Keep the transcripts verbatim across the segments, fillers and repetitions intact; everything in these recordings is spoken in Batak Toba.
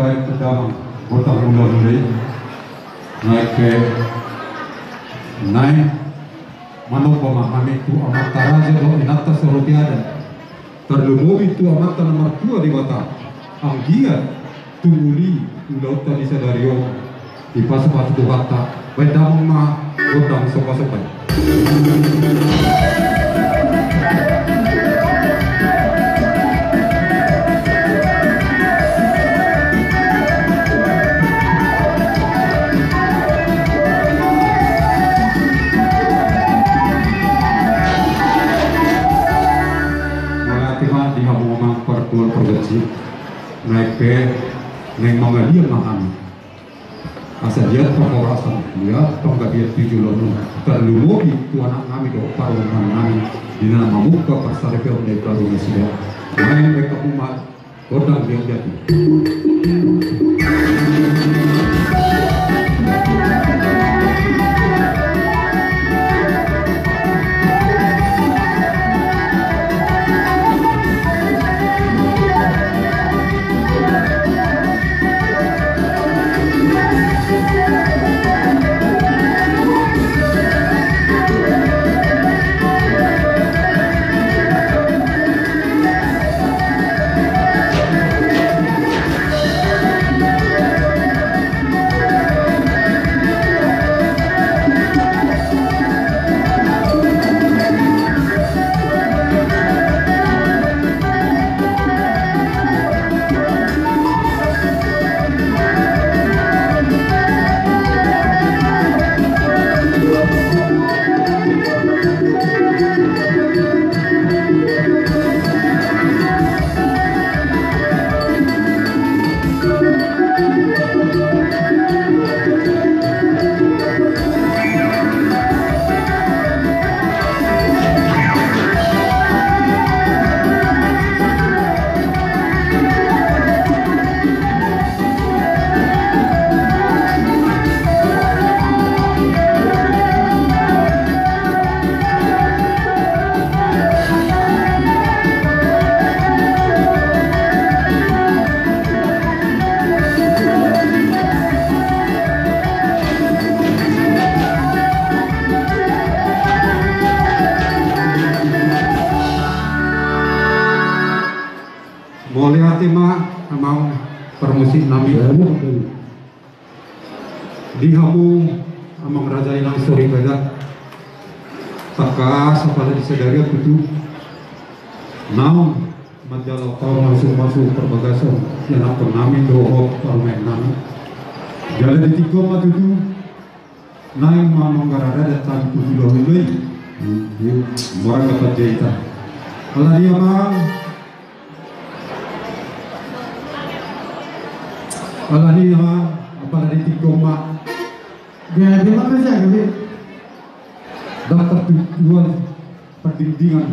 Baik, damang, gondang hulahula i. Naeng pe, naeng manomba ma hami tu amanta raja dohot inanta soripada. Tarlumobi tu Amanta na martua Debata, anggiat tumuli ulaonta di sadari on dipasupasu Tuhanta. Baen damang ma gondang sombasomba i. Mauliate ma di hamu amang partual pargonsi. Naeng pe, naeng mangalian ma hami. Asa liat parhorasan, liat panggabean tu joloan on. Tarlumobi tu anak nami dohot parumaen nami di na mamungka parsaripeon na imbaru nasida. Naeng pe hamu ma gondang liat-liat i. Mauliate ma amang parmusik nami. Di hamu amang raja inang soripada, tangkas apala di sadari on tutu naung manjalo pamasu-masu parbagason ianakhon nami dohot parumaen nami. Jala di tingki on ma tutu naeng ma manggarar adat hami tu hulahula i. Mora na panjaitan. Alani amang, alani amang, apala di tingki on ma. Gabe ma kerja gabe. Dapot tu tuan pardingdingan.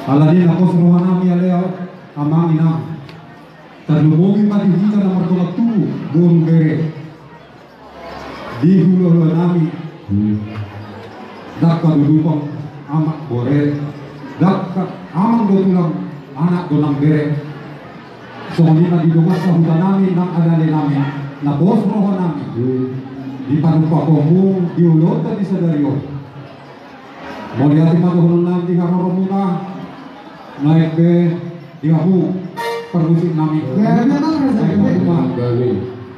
Alani na pos roha nami ale amang inang. Tarlumobi ma di hita na mardongan tubu boru bere. Di hulahula nami. Dangka do lupang amak bore. Dangka amang do tulang anak do nang bere. Songon i ma di dongan sahuta nami nang alani nami. Na pos roha nami. Dipanumpak hamu di ulaonta di sadari on. Mauliate ma dohonon nami di haroromuna. Naeng pe di hamu parmusik nami.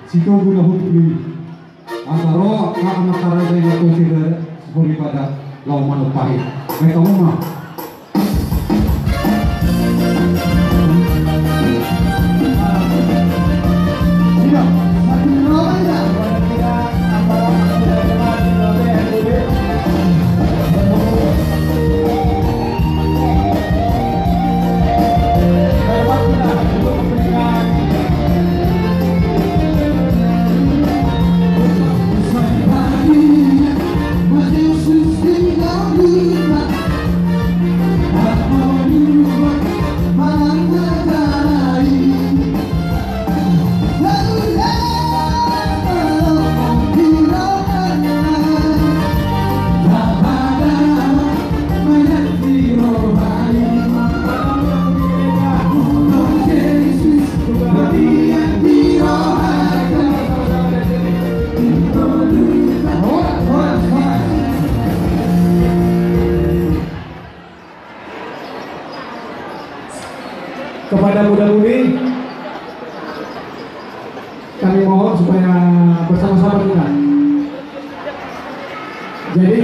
Sitogu na hutu ni asa ro ka anak karaja yang kau sida soripada lau manumpahi. Baik kamu ma. Pada muda-mudi, kami mohon supaya bersama-sama kita. Jadi,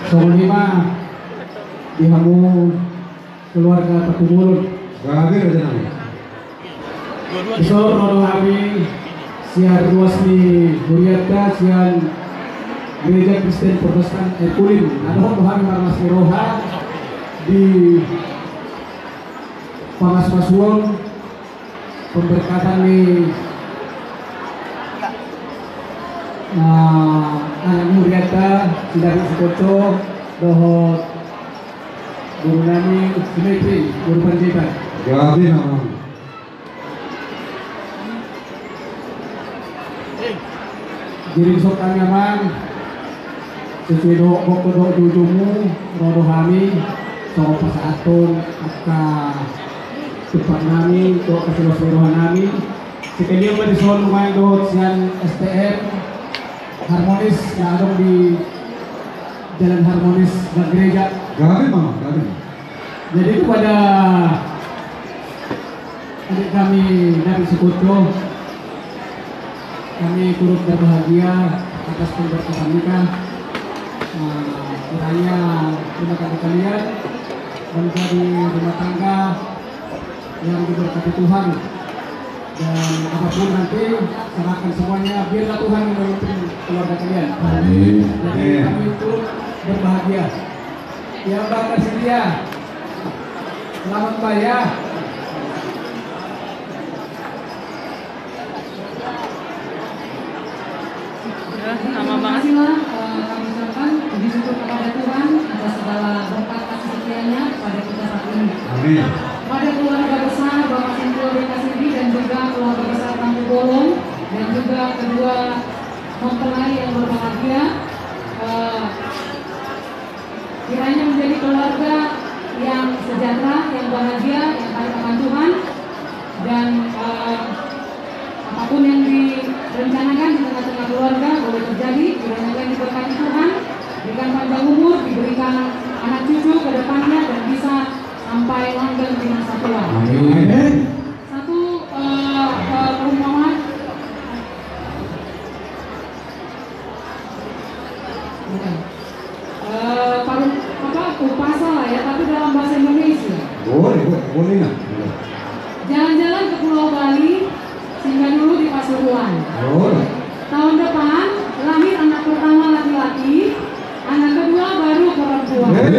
songon i ma di hamu keluarga Patumulun. Gabe raja nami. Dison ro do hami sian ruas ni hurianta sian Gereja Kristen Protestan Erkulim. Adong do hami marlas ni roha di pamas-masuon pemberkatan ni, ah, anak hurianta si David Sikoco dohot guru nami si Mepri, guru Panjaitan. Gabe nami. Jadi dison hami amang, sesuai dohot gokhon dohot jujumu, ro do hami songon pasahathon angka tumpak nami tu angka silas ni roha nami. Sekalian ma dison umbahen dohot sian S T M Harmonis na adong di Jalan Harmonis Gang Gereja. Gabe ma, gabe. Jadi kepada adik kami David Sikoco, kami turut berbahagia atas pemberkatan nikah. Eh, kiranya rumah tangga kalian menjadi rumah tangga yang diberkati Tuhan. Dan apapun nanti, serahkan semuanya, biarlah Tuhan yang memimpin keluarga kalian. Amin. Jadi, amin, kami turut berbahagia. Ya, Mbak Kasilia. Selamat, Mbak, ya. Eh, lama banget. Terima kasihlah, eh, kami ucapkan puji syukur kepada Tuhan atas segala berkat kasih setianya kepada kita saat ini. Amin. Kepada keluarga besar Bapak Sintuo Kasidi dan juga keluarga besar Tampubolon dan juga kedua mempelai yang berbahagia, eh, kiranya menjadi keluarga yang sejahtera, yang bahagia, yang taat akan Tuhan, dan, eh, apapun yang direncanakan di tengah-tengah keluarga boleh terjadi, kiranya kalian diberkati Tuhan, diberikan panjang umur, diberikan anak cucu ke depannya, dan bisa sampai langgeng di masa tua. Amin. Satu, eh, eh, perumpamaan. Bukan. Eh, paru-, apa, umpasa lah ya, tapi dalam bahasa Indonesia. Boleh, boleh, boleh, nah. Jalan-jalan ke Pulau Bali, singgah dulu di Pasuruan. Boleh. Tahun depan, lahir anak pertama laki-laki, anak kedua baru perempuan. Hei.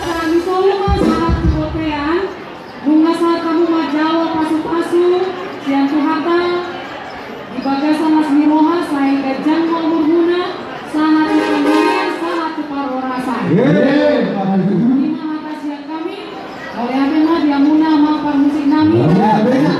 Sahat ni solu ma sahat tu bontean, nunga sahat hamu ma jala pasu-pasu sian Tuhanta di bagasan las ni roha, sai ganjang ma umurmuna, sahat tu panggabean, sahat tu parhorasan. Yeay. I ma hata sian hami, mauliate ma di hamuna amang parmusik nami. Mauliate.